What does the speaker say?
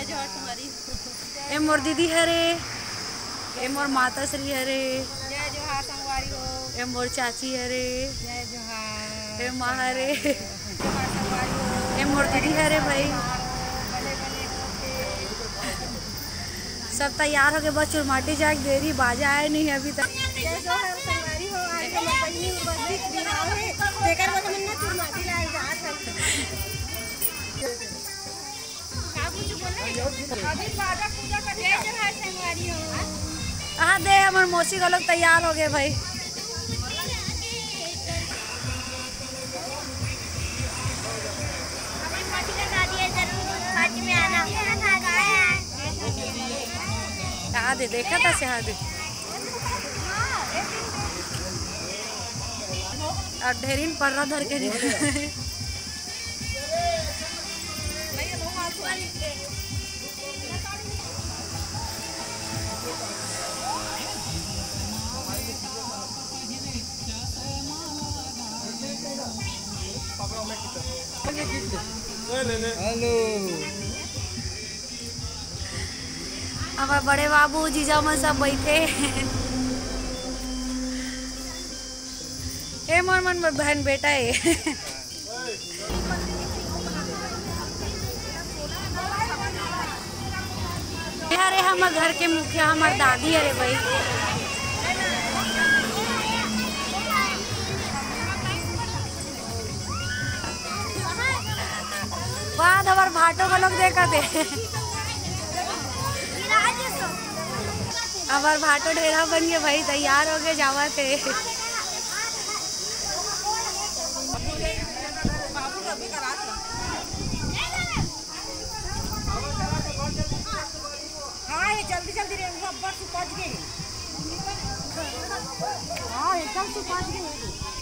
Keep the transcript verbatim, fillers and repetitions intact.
जोहार संगवारी हो। ए मोर दीदी हरे, ए मोर माता श्री हरे, जय जोहार संगवारी हो। ए मोर चाची हरे, जय जोहार। ए माँ हरे, जोहार संगवारी हो। ए मोर दीदी हरे भाई। बने बने होके। सब तैयार होके बस चुरमाटी जाए के देरी, बाजा आए नहीं अभी तक। जय जोहार संगवारी हो। आज हमर बहिनी उर्वशी के बिहाव हे, तेकर बर हमन ना चुरमाटी लाए जात हन। का कुछ बोले? अभी बाजा पूजा कर, जय जोहार संगवारी हो। हाँ दे, हमर मौसी घलोक तैयार हो गए भाई। अभी मछली खा दिए, जरूर पार्टी में आना। कहा दे, देखा था से, हाँ दे। और ढेरिन पर्रा धर के निकल। हेलो। हमर बड़े बाबू, जीजा मन सब बैठे। ए मोर मन बहन बेटा ए। अरे हमर घर के मुखिया हमर दादी अरे भाई। बाद हमर भाटो घलोक देखत हे। हमर भाटो ढेरा बन के भाई तैयार हो गए, जावत हे। हाँ, ये जल्दी जल्दी रे, वो अब्बड़ सुपच गए। हाँ, एकदम सुपच गए।